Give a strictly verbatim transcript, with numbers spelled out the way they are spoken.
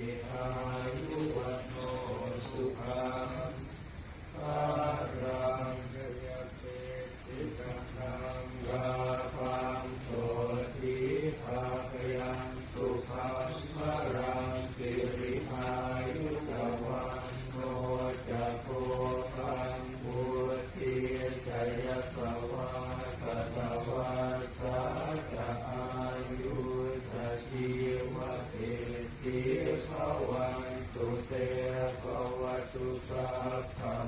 Āyu vaṇṇo sukhaṃ balaṃ, jayasiddhi dhanaṃ lābhaṃ, sotthi bhāgyaṃ sukhaṃ balaṃ, siri āyu ca vaṇṇo ca, bhogaṃ vuḍḍhī ca yasavā, satavassā ca āyū ca, jīvasiddhī bhavantu te. Bhavatu sabba